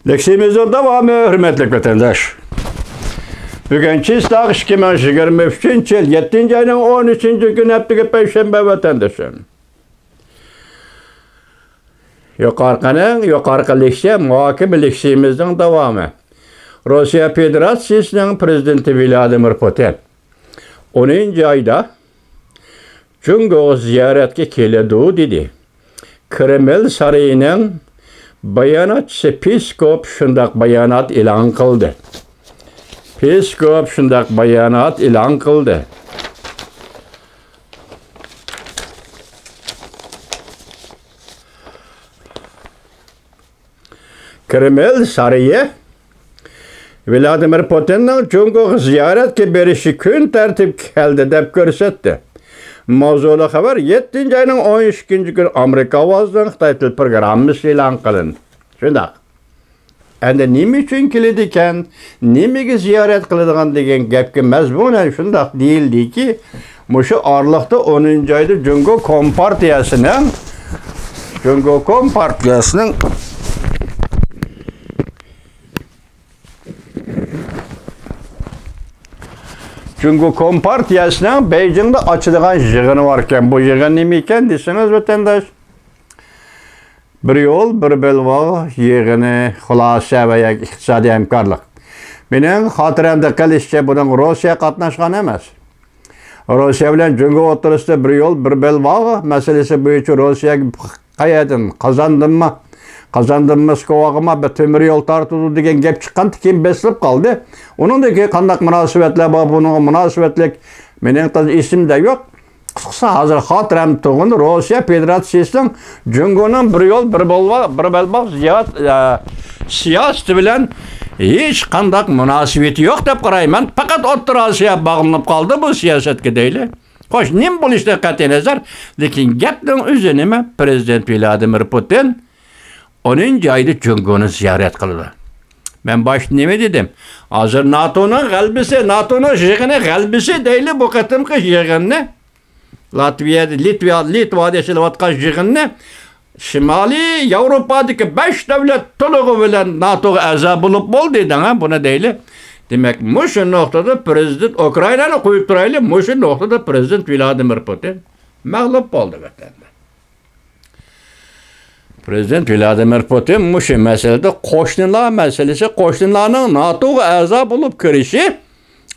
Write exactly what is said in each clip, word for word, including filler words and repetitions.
لېكسىيىمىزنىڭ داۋامى، ھۆرمەتلىك ۋەتەنداش. بۈگۈن چىسلاق ئىككى مىڭ يىگىرمە ئۈچىنچى يىل يەتتىنچى ئاينىڭ ئون ئۈچىنچى كۈنى، ھەپتىگە پەيشەنبە، ۋەتەندىشىم. يۇقارقىنىڭ، يۇقارقى لېكسىيە، مۇھاكىمە لېكسىيىمىزنىڭ داۋامى. روسىيە فېدېراتسىيىسىنىڭ پىرېزىدېنتى ۋلادىمىر پۇتىن ئونىنچى ئايدا جۇڭگوغا زىيارەتكە كېلىدۇ، دېدى. كرېمل سارىيىنىڭ باياناتچىسى پېسكوف شۇنداق بايانات ئېلان قىلدى. پېسكوف شۇنداق بايانات ئېلان قىلدى. كرېمل سارىيى ۋلادىمىر پۇتىننىڭ جۇڭگوغا زىيارەتكە بېرىشى كۈن تەرتىپكە كەلدى دەپ كۆرسەتتى. ماۋزۇلۇق خەۋەر يەتتىنچى ئاينىڭ ئون ئىككىنچى كۈنى ئامېرىكا ئاۋازىنىڭ خىتاي تىل پروگراممىسى ئېلان قىلىندى. شۇنداق. ئەندى نېمە ئۈچۈن كېلىدىكەن، نېمىگە زىيارەت قىلىدىغان دېگەن گەپكە مەزمۇنەن شۇنداق دېيىلدىكى، مۇشۇ ئارىلىقتا ئونىنچى ئايدا جۇڭگو كومپارتىيەسىنىڭ، جۇڭگو كومپارتىيەسىنىڭ، جۇڭگو كومپارتىيەسىنىڭ بېيجىڭدا ئاچىدىغان يىغىنى باركەن. بۇ يىغىن نېمە ئىكەن دېسىڭىز، ۋەتەنداش؟ بىر يول، بىر بەلباغ يىغىنى، خۇلاسە ۋە ياكى ئىقتىسادىي ھەمكارلىق. مېنىڭ خاتىرەمدە قېلىشىچە، بۇنىڭ روسىيە قاتناشقان ئەمەس. روسىيە بىلەن جۇڭگو ئوتتۇرىسىدا بىر يول، بىر بەلباغ مەسىلىسى بويىچە روسىيەگە قەيەردىن، قازاندىنمۇ، قازاندىن موسكۋاغىمۇ بىر تۆمۈر يول تارتىدۇ دېگەن گەپ چىققاندىن كېيىن بېسىلىپ قالدى. ئۇنىڭدىن كېيىن قانداق مۇناسىۋەتلەر بار، بۇنىڭغا مۇناسىۋەتلىك مېنىڭ تازا ئېسىمدە يوق. قىسقىسى، ھازىر خاتىرەم تۇرغىنى روسىيە فېدېراتسىيىسىنىڭ جۇڭگونىڭ بىر يول، بىر بەلباغ، بىر بەلباغ زىيارەت، ئە، سىياسىتى بىلەن ھېچقانداق مۇناسىۋىتى يوق دەپ قارايمەن. پەقەت ئوتتۇرا ئاسىيا باغلىنىپ قالدى بۇ سىياسەتكە دەيلى. خوش، نېمە بولۇشىدىن قەتئىينەزەر، لېكىن گەپنىڭ ئۆزى نېمە؟ پىرېزىدېنت ۋلادىمىر پۇتىن ئونىنچى ئايدا جۇڭگونى زىيارەت قىلىدۇ. مەن باشتا نېمە دېدىم؟ ھازىر ناتونىڭ غەلىبىسى، ناتونىڭ يىغىنى غەلىبىسى دەيلى بۇ قېتىمقى يىغىننى. لاتۋىيەدە، لىتۋا، لىتۋادا ئېچىلىۋاتقان يىغىننى شىمالىي ياۋروپادىكى بەش دۆلەت تولۇقى بىلەن ناتوغا ئەزا بولۇپ بولدى دەڭ، ھە، بۇنى دەيلى. دېمەك، مۇشۇ نۇقتىدا پىرېزىدېنت، ئۇكرائىنانى قويۇپ تۇرايلى، مۇشۇ نۇقتىدا پىرېزىدېنت ۋلادىمىر پۇتىن مەغلۇپ بولدى ۋەتەندە. پىرېزىدېنت ۋلادىمىر پۇتىن مۇشۇ مەسىلىدە قوشنىلار مەسىلىسى، قوشنىلارنىڭ ناتوغا ئەزا بولۇپ كىرىشى،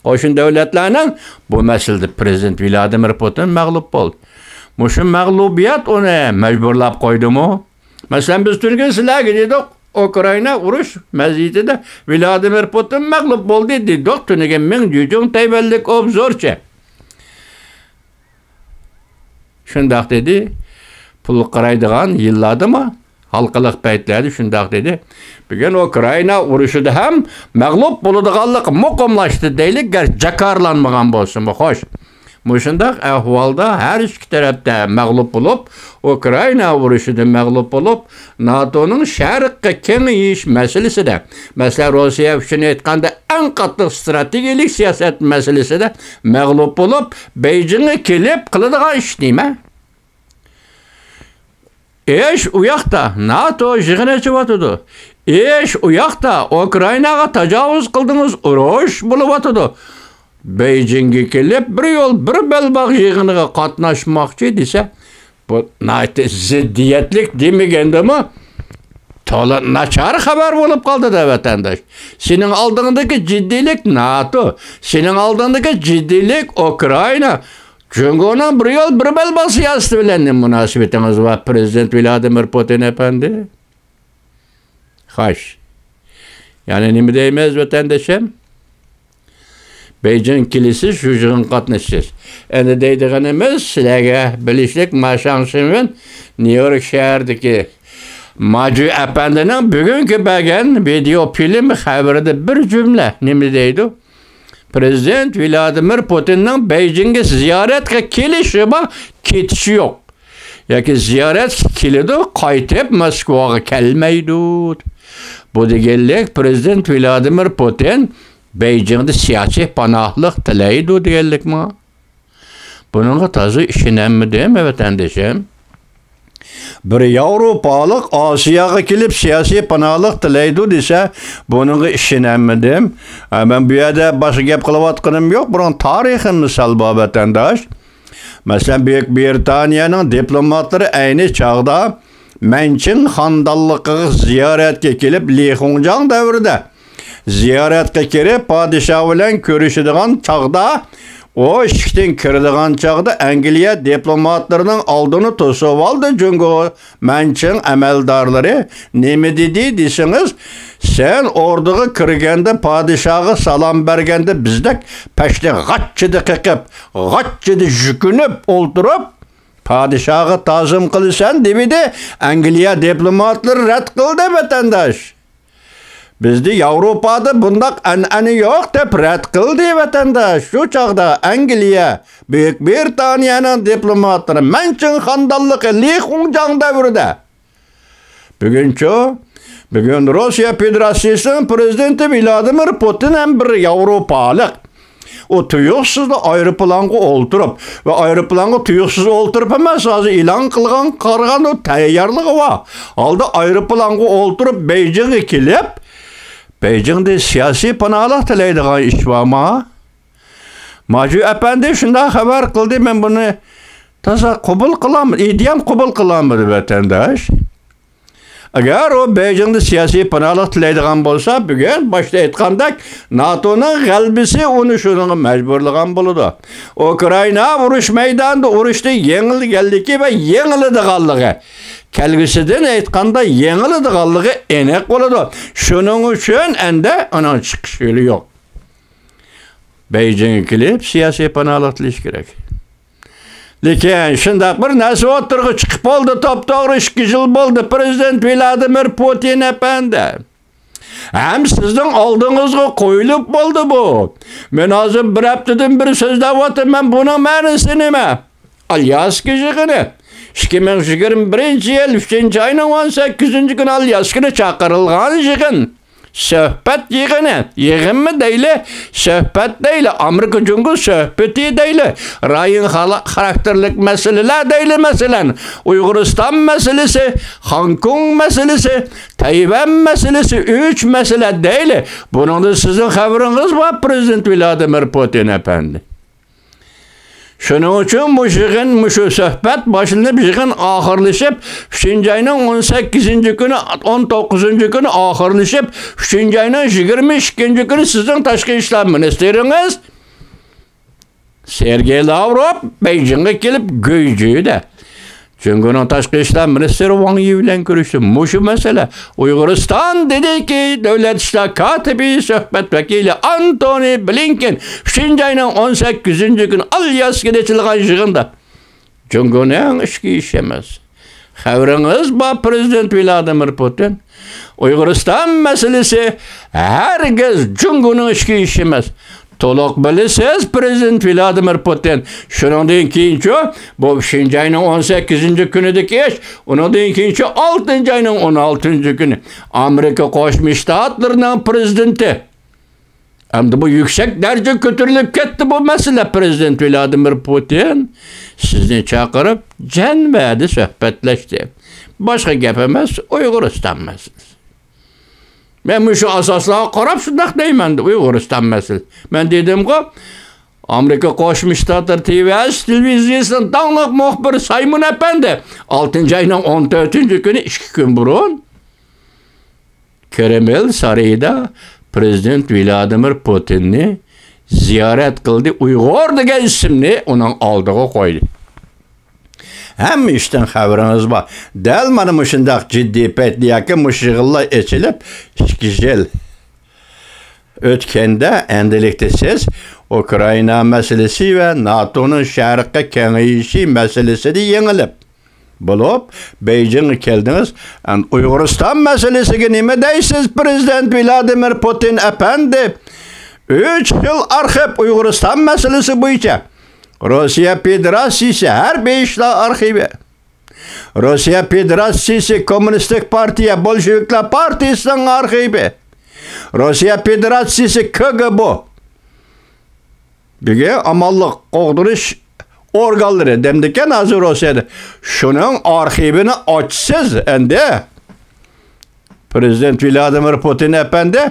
قوشنا دۆلەتلەرنىڭ بۇ مەسىلىدە پىرېزىدېنت ۋلادىمىر پۇتىن مەغلۇپ بولدى. مۇشۇ مەغلۇبىيەت ئۇنى مەجبۇرلاپ قويدىمۇ؟ مەسىلەن، بىز تۈنۈگۈن سىلەرگە دېدۇق، ئۇكرائىنا ئۇرۇش مەزگىلىدە ۋلادىمىر پۇتىن مەغلۇپ بولدى دېدۇق، تۈنۈگۈن مىڭ جۈجۈڭ تەيۋەنلىك ئوبزورچى. شۇنداق دېدى. پۇل قارايدىغان يىللاردىمۇ، ھالقىلىق پەيتلەردە شۇنداق دېدى. بۈگۈن ئۇكرائىنا ئۇرۇشىدا ھەم مەغلۇپ بولىدىغانلىقى مۇقىملاشتى دەيلى، گەر جاكارلانمىغان بولسىمۇ، خوش. مۇشۇنداق ئەھۋالدا ھەر ئىككى تەرەپتە مەغلۇپ بولۇپ، ئۇكرائىنا ئۇرۇشىدا مەغلۇپ بولۇپ، ناتونىڭ شەرققە كېڭىيىش مەسىلىسىدە، مەسىلەن، روسىيە ئۈچۈن ئېيتقاندا، ئەڭ قاتتىق ئىستراتېگىيەلىك سىياسەت مەسىلىسىدە مەغلۇپ بولۇپ، بېيجىڭغا كېلىپ قىلىدىغان ئىش نېمە؟ ئىش ئۇ ياقتا ناتو يىغىنى ئېچىۋاتىدۇ. ئىش ئۇ ياقتا ئۇكرائىناغا تاجاۋۇز قىلدىڭىز، ئۇرۇش بولۇۋاتىدۇ. بېيجىڭگە كېلىپ، بىر يول، بىر بەلباغ يىغىنىغا قاتناشماقچى دېسە، بۇ ناھايىتى زىددىيەتلىك دېمىگەندىمۇ، تولا ناچار خەۋەر بولۇپ قالدى-دە، ۋەتەنداش. سېنىڭ ئالدىڭدىكى جىددىيلىك ناتو، سېنىڭ ئالدىڭدىكى جىددىيلىك ئۇكرائىنا. جۇڭگونىڭ بىر يول، بىر بەلباغ سىياسىتى بىلەن نېمە مۇناسىۋىتىڭىز بار، پىرېزىدېنت ۋلادىمىر پۇتىن ئەپەندى؟ خوش. يەنە نېمە دەيمىز، ۋەتەندىشىم؟ بېيجىڭ كېلىسىز، شۇ يىغىنغا قاتنىشىسىز. ئەندى دەيدىغىنىمىز، سىلەرگە بىلىشلىك، ما شاڭ شىنۋېن نيۇ يورك شەھىرىدىكى ماجۈ ئەپەندىنىڭ بۈگۈنكى بەرگەن ۋىدېئو فىلىم خەۋىرىدە بىر جۈملە نېمە دەيدۇ؟ پىرېزىدېنت ۋلادىمىر پۇتىننىڭ بېيجىڭگە زىيارەتكە كېلىشى بار، كېتىشى يوق. ياكى زىيارەتكە كېلىدۇ، قايتىپ موسكۋاغا كەلمەيدۇ. بۇ دېگەنلىك، پىرېزىدېنت ۋلادىمىر پۇتىن بېيجىڭدا سىياسىي پاناھلىق تىلەيدۇ دېگەنلىكمۇ؟ بۇنىڭغا تازا ئىشىنەلمىدىم، ۋەتەندىشىم. بىر ياۋروپالىق ئاسىياغا كېلىپ سىياسىي پاناھلىق تىلەيدۇ دېسە، بۇنىڭغا ئىشىنەلمىدىم. ئە، مەن بۇ يەردە باشقا گەپ قىلىۋاتقىنىم يوق، بۇنىڭ تارىخى مىسال بار، ۋەتەنداش. مەسىلەن، بۈيۈك بىرىتانىيەنىڭ دىپلوماتلىرى ئەينى چاغدا مەنچىڭ خاندانلىقىغا زىيارەتكە كېلىپ، لى خۇڭجاڭ دەۋرىدە زىيارەتكە كىرىپ، پادىشاھ بىلەن كۆرۈشىدىغان چاغدا، ئۇ ئىشىكتىن كىرىدىغان چاغدا ئەنگلىيە دىپلوماتلىرىنىڭ ئالدىنى توسۇۋالدى جۇڭگو مەنچىڭ ئەمەلدارلىرى. نېمە دېدى دېسىڭىز، سەن ئوردىغا كىرگەندە، پادىشاھقا سالام بەرگەندە بىزدەك پەشنى غاچچىدە قېقىپ، غاچچىدە جۈكۈنۈپ ئولتۇرۇپ، پادىشاھقا تازىم قىلىسەن دېمىدى. ئەنگلىيە دىپلوماتلىرى رەت قىلدى، ۋەتەنداش. بىزدە ياۋروپادا بۇنداق ئەنئەنە يوق دەپ رەت قىلدى، ۋەتەنداش. شۇ چاغدا ئەنگلىيە، بۈيۈك بىرىتانىيەنىڭ دىپلوماتلىرى مەنچىڭ خاندانلىقى لى خۇڭجاڭ دەۋرىدە. بۈگۈنچۇ؟ بۈگۈن روسىيە فېدېراتسىيىسىنىڭ پىرېزىدېنتى ۋلادىمىر پۇتىن ھەم بىر ياۋروپالىق. ئۇ تۇيۇقسىزلا ئايروپىلانغا ئولتۇرۇپ ۋە ئايروپىلانغا تۇيۇقسىز ئولتۇرۇپ ئەمەس، ھازىر ئېلان قىلغان، قارىغان، ئۇ تەييارلىقى بار ھالدا ئايروپىلانغا ئولتۇرۇپ بېيجىڭغا كېلىپ، بېيجىڭدىن سىياسىي پاناھلىق تىلەيدىغان ئىش بارما؟ ماجۇ ئەپەندى شۇنداق خەۋەر قىلدى، مەن بۇنى تازا قوبۇل قىلالمىدىم، ئىدىيەم قوبۇل قىلالمىدى، ۋەتەنداش. ئەگەر ئۇ بېيجىڭدا سىياسىي پاناھلىق تىلەيدىغان بولسا، بۈگۈن باشتا ئېيتقاندەك، ناتونىڭ غەلىبىسى ئۇنى شۇنىڭغا مەجبۇرلىغان بولىدۇ. ئۇكرائىنا ئۇرۇش مەيدانىدا ئۇرۇشتا يېڭىلگەنلىكى ۋە يېڭىلىدىغانلىقى، كەلگۈسىدىن ئېيتقاندا يېڭىلىدىغانلىقى ئېنىق بولىدۇ. شۇنىڭ ئۈچۈن ئەندى ئۇنىڭ چىقىش يولى يوق. بېيجىڭغا كېلىپ سىياسىي پاناھلىق تىلەش كېرەك. لېكىن شۇنداق بىر نەرسە ئوتتۇرىغا چىقىپ بولدى، توپتوغرا ئىككى يىل بولدى، پىرېزىدېنت ۋلادىمىر پۇتىن ئەپەندى. ھەم سىزنىڭ ئالدىڭىزغا قويۇلۇپ بولدى بۇ. مەن ھازىر بىر ھەپتىدىن بېرى سۆزلەۋاتىمەن، بۇنىڭ مەنىسى نېمە؟ ئالياسكا يىغىنى. ئىككى مىڭ يىگىرمە بىرىنچى يىل ئۈچىنچى ئاينىڭ ئون سەككىزىنچى كۈنى ئالياسكىدا چاقىرىلغان يىغىن. سۆھبەت يىغىنى، يىغىنمۇ دەيلى، سۆھبەت دەيلى، ئامېرىكا جۇڭگو سۆھبىتى دەيلى، رايون خالا-، خاراكتېرلىك مەسىلىلەر دەيلى، مەسىلەن، ئۇيغۇرىستان مەسىلىسى، خاڭكوڭ مەسىلىسى، تەيۋەن مەسىلىسى، ئۈچ مەسىلە دەيلى. بۇنىڭدىن سىزنىڭ خەۋىرىڭىز بار، پىرېزىدېنت ۋلادىمىر پۇتىن ئەپەندى. شۇنىڭ ئۈچۈن مۇشۇ يىغىن، مۇشۇ سۆھبەت باشلىنىپ، يىغىن ئاخىرلىشىپ، ئۈچىنچى ئاينىڭ ئون سەككىزىنچى كۈنى، ئون توققۇزىنچى كۈنى ئاخىرلىشىپ، ئۈچىنچى ئاينىڭ يىگىرمە ئىككىنچى كۈنى سىزنىڭ تاشقى ئىشلار مىنىستىرىڭىز سېرگېي لاۋروف بېيجىڭغا كېلىپ، گۇيجۈدە جۇڭگونىڭ تاشقى ئىشلار مىنىستىرى ۋاڭ يى بىلەن كۆرۈشتى. مۇشۇ مەسىلە ئۇيغۇرىستان دېدىكى دۆلەت ئىشلار كاتىپى سۆھبەت ۋەكىلى ئانتونى بلىنكېن ئۈچىنچى ئاينىڭ ئون سەككىزىنچى كۈنى ئالياسكىدا ئېچىلغان يىغىندا جۇڭگونىڭ ئىچكى ئىشى ئەمەس. خەۋىرىڭىز بار، پىرېزىدېنت ۋلادىمىر پۇتىن. ئۇيغۇرىستان مەسىلىسى ھەرگىز جۇڭگونىڭ ئىچكى ئىشى ئەمەس. تولۇق بىلىسىز، پىرېزىدېنت ۋلادىمىر پۇتىن. شۇنىڭدىن كېيىنچۇ، بۇ ئۈچىنچى ئاينىڭ ئون سەككىزىنچى كۈنىدىكى ئىش، ئۇنىڭدىن كېيىنچۇ ئالتىنچى ئاينىڭ ئون ئالتىنچى كۈنى ئامېرىكا قوشما شتاتلىرىنىڭ پىرېزىدېنتى. ئەمدى بۇ يۈكسەك دەرىجىگە كۆتۈرۈلۈپ كەتتى بۇ مەسىلە، پىرېزىدېنت ۋلادىمىر پۇتىن سىزنى چاقىرىپ، جەنۋەدە سۆھبەتلەشتى. باشقا گەپ ئەمەس، ئۇيغۇرىستان مەسىلىسى. مەن مۇشۇ ئاساسلارغا قاراپ شۇنداق دەيمەن، ئۇيغۇرىستان مەسىلىسى. مەن دېدىمغۇ، ئامېرىكا قوشما شتاتلىرى تى ۋى ئېس تېلېۋىزىيىسىنىڭ داڭلىق مۇخبىرى سايمون ئەپەندى ئالتىنچى ئاينىڭ ئون تۆتىنچى كۈنى، ئىككى كۈن بۇرۇن، كرېمىل سارىيىدا پىرېزىدېنت ۋلادىمىر پۇتىننى زىيارەت قىلدى، ئۇيغۇر دېگەن ئىسىمنى ئۇنىڭ ئالدىغا قويدى. ھەممە ئىشتىن خەۋىرىڭىز بار. دەل مانا مۇشۇنداق جىددىي پەيتتە ياكى مۇشۇ يىغىنلار ئېچىلىپ ئىككى يىل ئۆتكەندە، ئەمدىلىكتە سىز ئۇكرائىنا مەسىلىسى ۋە ناتونىڭ شەرققە كېڭىيىشى مەسىلىسىدە يېڭىلىپ بولۇپ، بېيجىڭغا كەلدىڭىز. ئەمدى ئۇيغۇرىستان مەسىلىسىگە نېمە دەيسىز، پىرېزىدېنت ۋلادىمىر پۇتىن ئەپەندى؟ ئۈچ يىل ئارخىپ ئۇيغۇرىستان مەسىلىسى بويىچە روسىيە فېدېراتسىيىسى ھەربىي ئىشلار ئارخىۋى، روسىيە فېدېراتسىيىسى كوممۇنىستىك پارتىيە، بولشېۋىكلار پارتىيىسىنىڭ ئارخىۋى، روسىيە فېدېراتسىيىسى كىگېبې، بۈگۈن ئامانلىق قوغدىنىش ئورگانلىرى دەمدىكەن ھازىر روسىيەدە. شۇنىڭ ئارخىۋىنى ئاچىسىز ئەندى. پرېزىدېنت ۋلادىمىر پۇتىن ئەپەندى،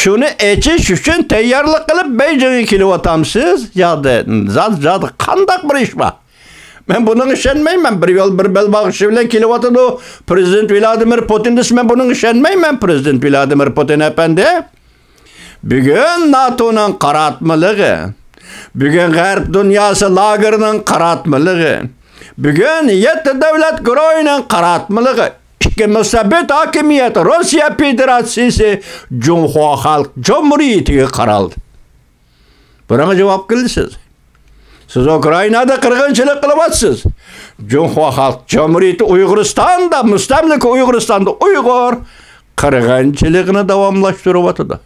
شۇنى ئېچىش ئۈچۈن تەييارلىق قىلىپ بېيجىڭغا كېلىۋاتامسىز؟ يادا، زاد، زاد قانداق بىر ئىش بار؟ مەن بۇنىڭغا ئىشەنمەيمەن. بىر يول، بىر بەلباغ ئىشى بىلەن كېلىۋاتىدۇ. پرېزىدېنت ۋلادىمىر پۇتىن دېسە، مەن بۇنىڭغا ئىشەنمەيمەن، پرېزىدېنت ۋلادىمىر پۇتىن ئەپەندى. بۈگۈن ناتونىڭ قاراتمىلىقى، بۈگۈن غەرب دۇنياسى لاگېرىنىڭ قاراتمىلىقى، بۈگۈن يەتتە دۆلەت گۇرۇھىنىڭ قاراتمىلىقى، ئىككى مۇستەبىت ھاكىمىيەت، روسىيە فېدېراتسىيىسى، جۇڭخۇا خەلق جۇمھۇرىيىتىگە قارالدى. بۇنىڭغا جاۋاب قىلىسىز. سىز ئۇكرائىنادا قىرغىنچىلىق قىلىۋاتىسىز. جۇڭخۇا خەلق جۇمھۇرىيىتى ئۇيغۇرىستاندا، مۇستەملىكە ئۇيغۇرىستاندا ئۇيغۇر قىرغىنچىلىقىنى داۋاملاشتۇرۇۋاتىدۇ.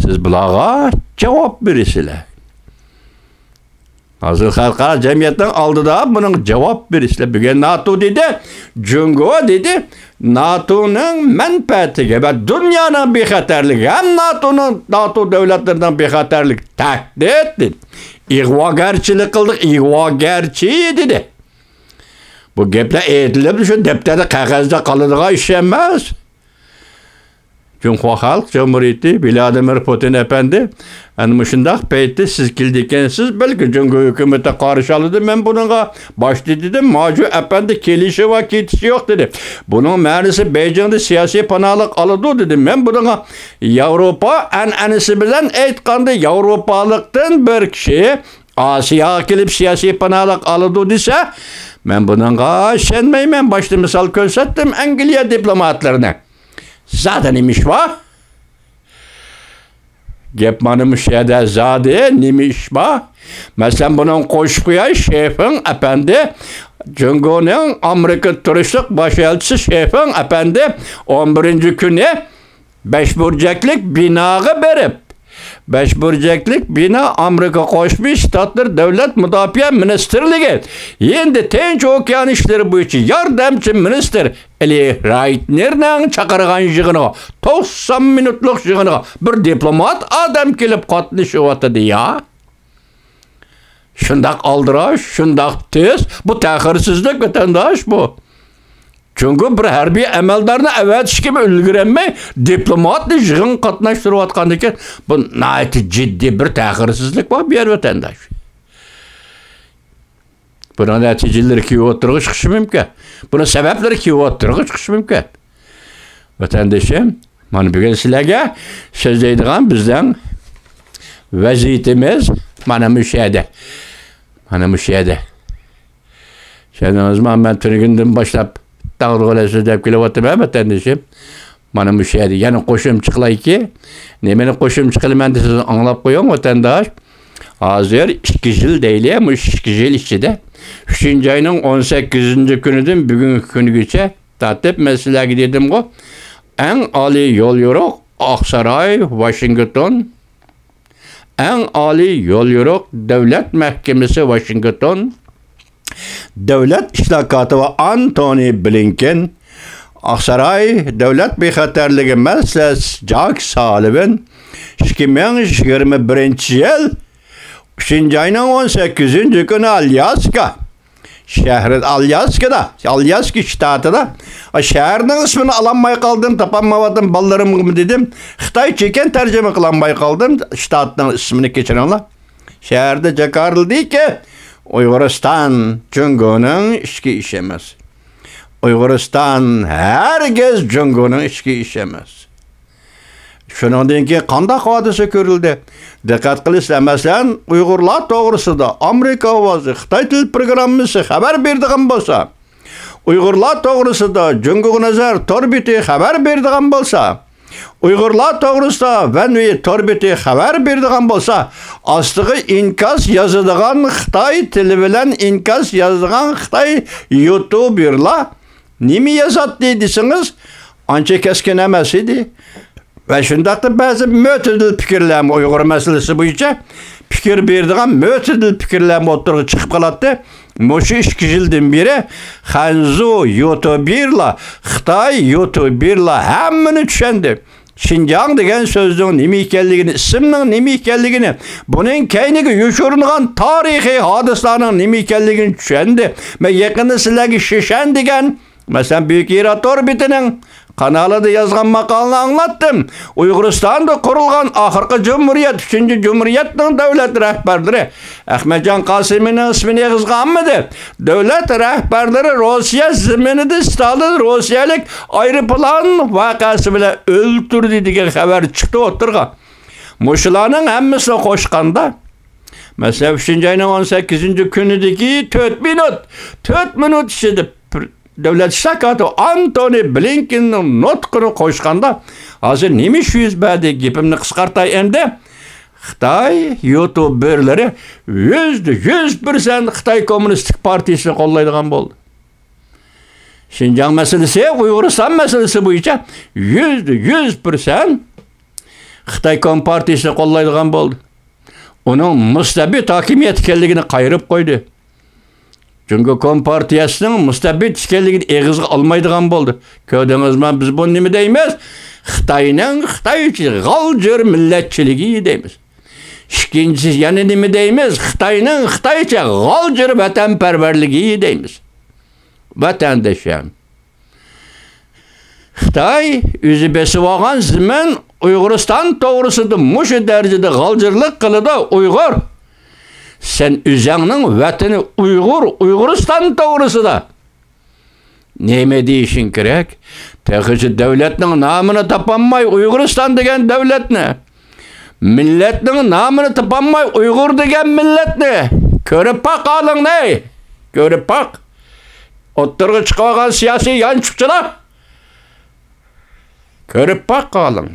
سىز بۇلارغا جاۋاب بېرىسىلەر. ھازىر خەلقئارا جەمئىيەتنىڭ ئالدىدا بۇنىڭغا جاۋاب بېرىسىلەر. بۈگۈن ناتو دېدى، جۇڭگو دېدى، ناتونىڭ مەنپەئەتىگە ۋە دۇنيانىڭ بىخەتەرلىكى، ھەم ناتونىڭ، ناتو دۆلەتلىرىنىڭ بىخەتەرلىكى تەھدىت دېدى. ئىغۋاگەرچىلىك قىلدۇق، ئىغۋاگەرچى دېدى. بۇ گەپلەر ئېيتىلىپ، شۇ دەپتەردە، قەغەزدە قالىدىغان ئىش ئەمەس. جۇڭخۇا خەلق جۇمھۇرىيىتى، ۋلادىمىر پۇتىن ئەپەندى، ئەنە مۇشۇنداق پەيتتە سىز كېلىدىكەنسىز، بەلكى جۇڭگو ھۆكۈمىتى قارشى ئالىدۇ. مەن بۇنىڭغا باشتا دېدىم، ماجۇ ئەپەندى كېلىشى ۋە كېتىشى يوق دېدى. بۇنىڭ مەنىسى بېيجىڭدا سىياسىي پاناھلىق ئالىدۇ دېدى. مەن بۇنىڭغا ياۋروپا ئەنئەنىسى بىلەن ئېيتقاندا، ياۋروپالىقتىن بىر كىشى ئاسىياغا كېلىپ سىياسىي پاناھلىق ئالىدۇ دېسە، مەن بۇنىڭغا ئىشەنمەيمەن. باشتا مىسال كۆرسەتتىم ئەنگلىيە دىپلوماتلىرىنى. زادى نېمە ئىش بار؟ گەپ مانا مۇشۇ يەردە. زادى نېمە ئىش بار؟ مەسىلەن، بۇنىڭ قوشۇپ قوياي، شېفىڭ ئەپەندى، جۇڭگونىڭ ئامېرىكىدا تۇرۇشلۇق باش ئەلچىسى شېفىڭ ئەپەندى ئون بىرىنچى كۈنى بەش بۇرجەكلىك بىناغا بېرىپ، بەش بۇرجەكلىك بىنا ئامېرىكا قوشما شتاتلىرى دۆلەت مۇداپىئە مىنىستىرلىكى، ھىندى تىنچ ئوكيان ئىشلىرى بويىچە ياردەمچى مىنىستىر ئېلى رايتنېرنىڭ چاقىرغان يىغىنىغا، توقسان مىنۇتلۇق يىغىنىغا بىر دىپلومات ئادەم كېلىپ قاتنىشىۋاتىدۇ يا. شۇنداق ئالدىراش، شۇنداق تېز، بۇ تەخىرسىزلىك ۋەتەنداش بۇ. جۇڭگو بىر ھەربىي ئەمەلدارنى ئەۋەتىشكىمۇ ئۈلگۈرەلمەي، دىپلوماتنى يىغىنغا قاتناشتۇرۇۋاتقاندىكىن، بۇ ناھايىتى جىددىي بىر تەخىرسىزلىك بار بۇ يەردە ۋەتەنداش. بۇنىڭ نەتىجىلىرى كېيىن ئوتتۇرىغا چىقىشى مۇمكىن. بۇنىڭ سەۋەبلىرى كېيىن ئوتتۇرىغا چىقىشى مۇمكىن. ۋەتەندىشىم، مانا بۈگۈن سىلەرگە سۆزلەيدىغان بىزنىڭ ۋەزىيىتىمىز مانا مۇشۇ يەردە. مانا مۇشۇ يەردە. چۈشەندىڭىزمۇ؟ مەن تۈنۈگۈندىن باشلاپ داغدۇغىلار سۆزلەپ كېلىۋاتىمەن، ۋەتەندىشىم. مانا مۇشۇ يەردە يەنە قوشۇمچە قىلايكى. نېمىنى قوشۇمچە قىلىمەن دېسىڭىز، ئاڭلاپ قويۇڭ، ۋەتەنداش. ھازىر ئىككى يىل دەيلى، مۇشۇ ئىككى يىل ئىچىدە، ئۈچىنچى ئاينىڭ ئون سەككىزىنچى كۈنىدىن بۈگۈنكى كۈنگىچە تارتىپ، مەن سىلەرگە دېدىمغۇ، ئەڭ ئالىي يوليورۇق، ئاقساراي، ۋاشىنگتون، ئەڭ ئالىي يوليورۇق، دۆلەت مەھكىمىسى، ۋاشىنگتون، دۆلەت ئىشلار كاتىپى ئانتونى بلىنكېن، ئاقساراي دۆلەت بىخەتەرلىكى مەسلىھەتچىسى جاك سالىۋىن، ئىككى مىڭ يىگىرمە بىرىنچى يىل ئۈچىنچى ئاينىڭ ئون سەككىزىنچى كۈنى ئالياسكا شەھىرى، ئالياسكىدا، ئالياسكا شتاتىدا، شەھەرنىڭ ئىسمىنى ئالالماي قالدىم، تاپالمايۋاتىمەن، بالىلىرىمغىمۇ دېدىم، خىتايچە ئىكەن، تەرجىمە قىلالماي قالدىم، شتاتنىڭ ئىسمىنى، كەچۈرۈڭلار. شەھەردە جاكارلىدىكى ئۇيغۇرىستان جۇڭگونىڭ ئىچكى ئىشى ئەمەس. ئۇيغۇرىستان ھەرگىز جۇڭگونىڭ ئىچكى ئىشى ئەمەس. شۇنىڭدىن كېيىن قانداق ھادىسە كۆرۈلدى؟ دىققەت قىلىسىلەر، مەسىلەن، ئۇيغۇرلار توغرىسىدا ئامېرىكا ئاۋازى، خىتاي تىل پروگراممىسى خەۋەر بېرىدىغان بولسا، ئۇيغۇرلار توغرىسىدا جۇڭگو نەزەر تور بېتى خەۋەر بېرىدىغان بولسا، ئۇيغۇرلار توغرىسىدا ۋەنۋى تور بېتى خەۋەر بېرىدىغان بولسا، ئاستىغا ئىنكاس يازىدىغان، خىتاي تىلى بىلەن ئىنكاس يازىدىغان خىتاي يۇتۇبېرلار نېمە يازاتتى دېسىڭىز، ئانچە كەسكىن ئەمەس ئىدى. ۋە شۇنداقتا بەزى مۆتىدىل پىكىرلەرمۇ، ئۇيغۇر مەسىلىسى بويىچە پىكىر بېرىدىغان مۆتىدىل پىكىرلەرمۇ ئوتتۇرىغا چىقىپ قالاتتى. مۇشۇ ئىككى يىلدىن بېرى خەنزۇ يۇتۇبېرلار، خىتاي يۇتۇبېرلار ھەممىنى چۈشەندى. شىنجاڭ دېگەن سۆزنىڭ نېمە ئىكەنلىكىنى، ئىسىمنىڭ نېمە ئىكەنلىكىنى، بۇنىڭ كەينىگە يوشۇرۇنغان تارىخىي ھادىسىلەرنىڭ نېمە ئىكەنلىكىنى چۈشەندى. مەن يېقىندا سىلەرگە شىشەن دېگەن، مەسىلەن، بۈيۈك ھىرا تور بېتىنىڭ قانالىدا يازغان ماقالىنى ئاڭلاتتىم. ئۇيغۇرىستاندا قۇرۇلغان ئاخىرقى جۇمھۇرىيەت، ئۈچىنچى جۇمھۇرىيەتنىڭ دۆلەت رەھبەرلىرى ئەخمەتجان قاسىمىنىڭ ئىسمىنى ئېغىزغا ئالمىدى. دۆلەت رەھبەرلىرى روسىيە زېمىنىدا ستالىن روسىيەلىك ئايروپىلان ۋەقەسى بىلەن ئۆلتۈردى دېگەن خەۋەر چىقتى ئوتتۇرىغا. مۇشۇلارنىڭ ھەممىسىنى قوشقاندا، مەسىلەن، ئۈچىنچى ئاينىڭ ئون سەككىزىنچى كۈنىدىكى تۆت مىنۇت، تۆت مىنۇت ئىچىدە بىر دۆلەت ئىشلار كاتىپى ئانتونى بلىنكېننىڭ نۇتقىنى قوشقاندا، ھازىر نېمە ئىش يۈز بەردى؟ گېپىمنى قىسقارتاي ئەمدى. خىتاي يۇتۇبېرلىرى يۈزدە يۈز پىرسەنت خىتاي كوممۇنىستىك پارتىيىسىنى قوللايدىغان بولدى. شىنجاڭ مەسىلىسى، ئۇيغۇرىستان مەسىلىسى بويىچە يۈزدە يۈز پىرسەنت خىتاي كومپارتىيىسىنى قوللايدىغان بولدى. ئۇنىڭ مۇستەبىت ھاكىمىيەت ئىكەنلىكىنى قايرىپ قويدى. جۇڭگو كومپارتىيەسىنىڭ مۇستەبىت ئىكەنلىكىنى ئېغىزغا ئالمايدىغان بولدى. كۆردىڭىزمۇ، بىز بۇنى نېمە دەيمىز؟ خىتاينىڭ خىتايچە غالجىر مىللەتچىلىكى دەيمىز. ئىككىنچىسى، يەنە نېمە دەيمىز؟ خىتاينىڭ خىتايچە غالجىر ۋەتەنپەرۋەرلىكى دەيمىز. ۋەتەندىشىم، خىتاي ئۆزى بېسىۋالغان زېمىن ئۇيغۇرىستان توغرىسىدا مۇشۇ دەرىجىدە غالجىرلىق قىلىدۇ، ئۇيغۇر. سەن ئۆزۈڭنىڭ ۋەتىنى ئۇيغۇر، ئۇيغۇرىستان توغرىسىدا نېمە دېيىشىڭ كېرەك؟ تېخىچە دۆلەتنىڭ نامىنى تاپالماي، ئۇيغۇرىستان دېگەن دۆلەتنى، مىللەتنىڭ نامىنى تاپالماي، ئۇيغۇر دېگەن مىللەتنى. كۆرۈپ باق ھالىڭنى، كۆرۈپ باق. ئوتتۇرىغا چىقىۋالغان سىياسىي يانچۇقچىلار، كۆرۈپ باق ھالىڭ.